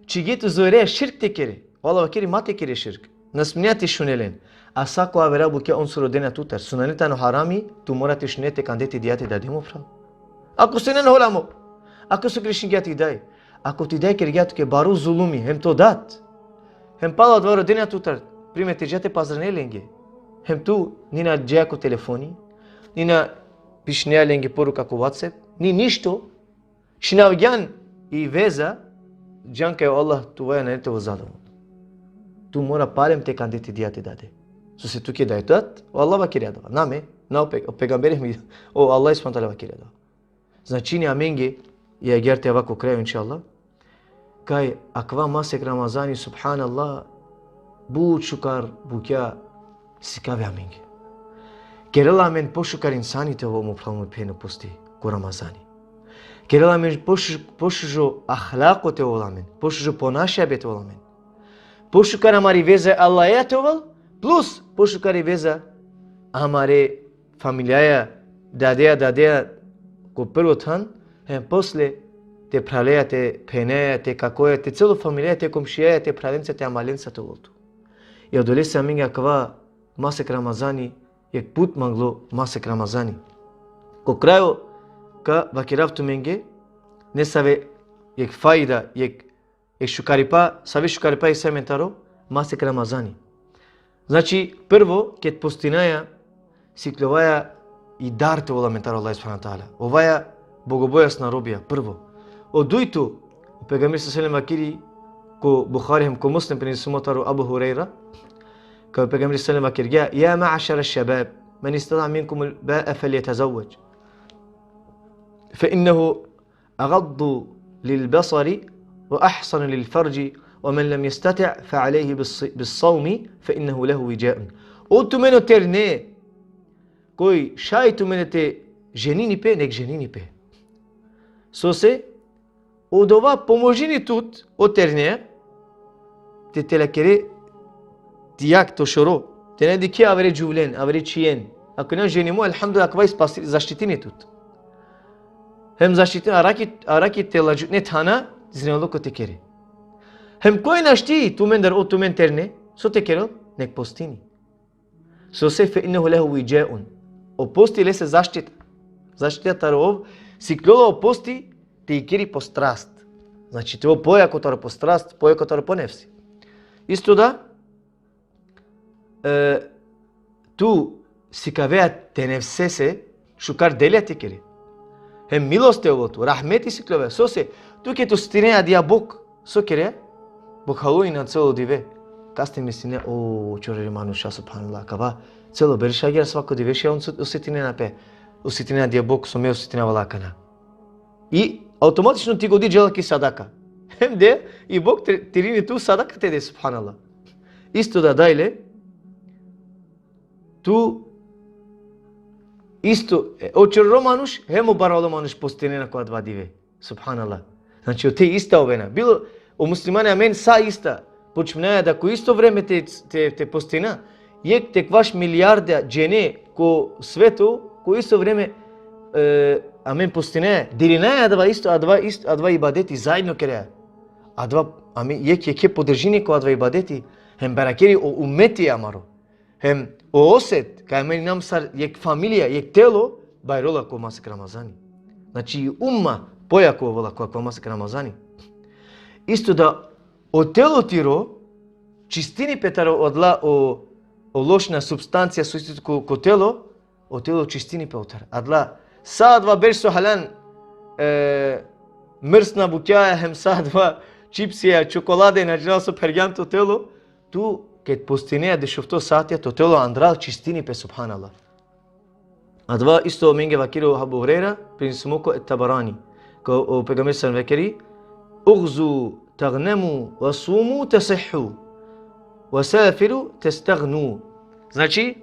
čhigje tu zore širk te kere, o Allah vakeri, ma te kere širk. Na sminea te šune len. A sako avera bukja on so rodena tutar, so nane tano harami, tu mora te šune, te kande ti dija, ti dade, mo phral. Ako so inan holamo, ako so grešingja ti daj, ako ti daj kergja tuke baro zulumi, hem to dat, hem palo adava rodena tutar, primer, te dža te pazarine lenge. Hem tu ni na dža ko telefoni, ni na pišinea lenge poruka ko WhatsApp, ni ništo, čhinavgjan i veza, džan kaj o Allah tuvaja nane te ovel zadovoljno. Tu mora palem te kande ti dija, ti dade. Sose tuke daj dat, o Allah vakeri adava. Na me, na o pe-, o pejgamberi mi, o Allah subhanehu ve teala vakeri adava. Značini amenge, i agjaar te ava ko kraj, inšallah, kaj akava masek Ramazani, subhanallah, but šukar bukja sikavi amenge. Kerela amen pošukar insani te ovel, mo phral, mo phen, o posti ko Ramazani. Kerela amen pošu-, pošužo ahlako te ovel amen, pošužo ponašabe te ovel amen. Pošukar amari veza e Allahea te ovel, plus pošukar i veza amare familijaja, dadeja, dadeja, ko prvo than, hem posle te phraleja, te pheneja, te kakoja, te celo familijaja, te komšijaja, te phralenca, te amalenca te ovel tu. I odolese amenge akava masek Ramazani, jek but manglo masek Ramazani. Ko krajo ka vakerav tumenge nesave jek fajda, jek, jek šukaripa, save šukaripa isi amen taro masek Ramazani. Znači, prvo, ked postinaja, sikljovaja i dar te ovel amen taro Allah subhanehu ve teala. Ovaja bogobojazna robija, prvo. O dujto, o pejgamberi sallallahu alejhi ve sellem vakeri, ko Buhari hem ko Muslim, prenesimo taro Abu Hurejra, kaj o pejgamberi sallallahu alejhi ve sellem vakergja: Ja ma'šara ššabab, men istata'a minkumul ba'e feljetezevvež. Fe innehu agaddu lil besari ve ahsanu lil ferži, ve men lem jestati' fe alejhi bis-, bis-savmi fe innehu lehu viđa'un. O tumen o terne, koj šaj tumen te ženini pe, nek ženini pe. Sose, odova pomožini tut, o terne, te, te lakere ti jag, to šoro. Te na dikhe avere džuvlen, avere čhijen. Ako na ženimo, elhamdulillah, akava i spasi, zaštitini tut. Hem zaštitini, araki, araki te ladžutne thana, zinaloko te kere. Hem koj našti tumendar o tumen terne, so te kerel, nek postini. Sose fe innehu lehu vidžaun. O posti lese zaštita. Zaštita taro ov, siklola o posti te ikeri po strast. Znači, te ov pojako taro po strast, pojako taro po nefsi. Isto da, e, tu sikavea te nefsese šukar delja te kere. Hem milostivo tu, rahmeti siklovea. Sose, tu ke tu stine adija bok, so kere? Bok halo ina celo dive. Kaste mislinen, o, čorere manuša, subhanallah, kava. Celo berš agjaar svako dive še on osetinen pe. Osetinen adija bok, so me osetinava la akana. I automatično ti godi džela ki sadaka. Hem de, i Bog te-, terini tu sadaka te de, subhanallah. Isto da dajle, tu isto, e, o čororo manuš, hem o barvalo manuš postinena ko adava dive. Subhanallah. Znači, o te ista ovena. Bilo, o muslimani amen sa ista. Počminaja da ko isto vreme te, te, te postina, jek te kvaš milijarda džene ko sveto, ko isto vreme, e, amen postinaja, delinaja adava isto, adava isto, adava ibadeti zajedno kerea. Adava, amen jek, jekhe podržini ko adava ibadeti, hem barakeri o umeti amaro. Hem o oset, kaj amen inam sar jek familija, jek telo, bajrola ko masek Ramazani. Znači, i umma pojako ovela ko, ko masek Ramazani. Isto da, o telo tiro, čistini pe taro adala o, o lošna substancija so isi ko, ko telo, o telo čistini pe otar. Adala, sa adava berš so halan, e, mrsna bukjaja, hem sa adava čipsija, čokolade, na džanel so phergjan to telo, tu, ked postinea dešufto satija, to telo andral čistini pe, subhanallah. Adava isto amenge vakeri o Abu Hurejra, prenesimo ko Tabarani. Ko o pejgamber sam vakeri, "Ugzu tagnemu, ve sumu tesihhu, ve safiru testagnu." Znači,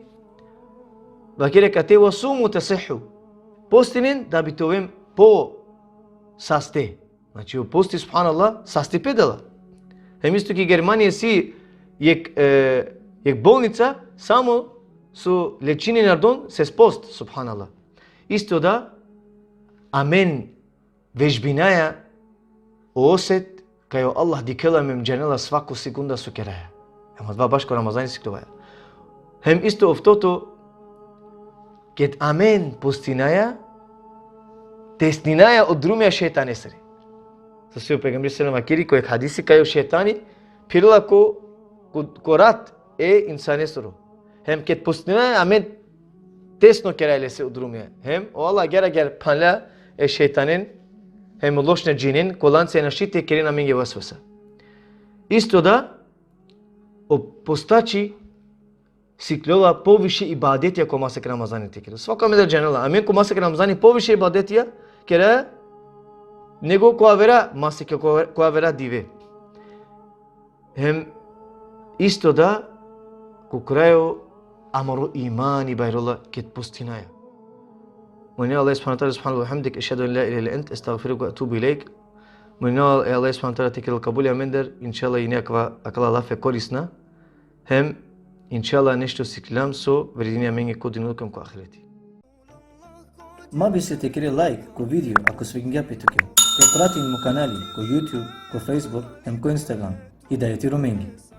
vakeri kate, "Ve sumu tesihhu." Postinen da bi te oven po saste. Znači, o posti, subhanallah, sastipe dela. Hem isto ki Germanija si jek, e, jek bolnica, samo so lečini narodon ses post, subhanallah. Isto da, amen vežbinaja o oset, kaj o Allah dikhela, amen džanela svako sekunda so keraja. Hem adava baš ko Ramazani siklovaja. Hem isto oftoto, ked amen postinaja, tesninaja o drumija šejtanesere. Sose o pejgamber sallallahu alejhi ve sellem vakeri ko jek hadisi kaj o šejtani phirela ko, ko, ko rat e insanesoro. Hem ked postinaja, amen tesno keraja lese o drumija. Hem o Allah agjaar agjaar phanla e šejtanen, hem o lošna džinen, ko lanca našti te keren amenge vesvesa. Isto da, o postači siklola poviše ibadetija ko masek Ramazani te kerel. Svako amen da džanela, amen ko masek Ramazani poviše ibadetija kera nego ko avera masek, ko, ko avera dive. Hem isto da, ko krajo amaro imani bajrola ked postinaja. Molinav e Allah subhanahu ve teala, subhanallah ve bihamdik, ešhedu en la ilahe illa ent, estagfiruke ve etubu ilejk. Molinav e Allah subhanahu ve teala te kerel kabuli amendar, inšallah, ine akava, akala lafe korisna. Hem, inšallah, nešto siklam so vredini amenge ko dunjaluko hem ko ahireti. Ma bister te kere lajk ko video, ako svidingja pe tuke. Te pratin mo kanali ko YouTube, ko Facebook, hem ko Instagram. Hidajeti Romengi.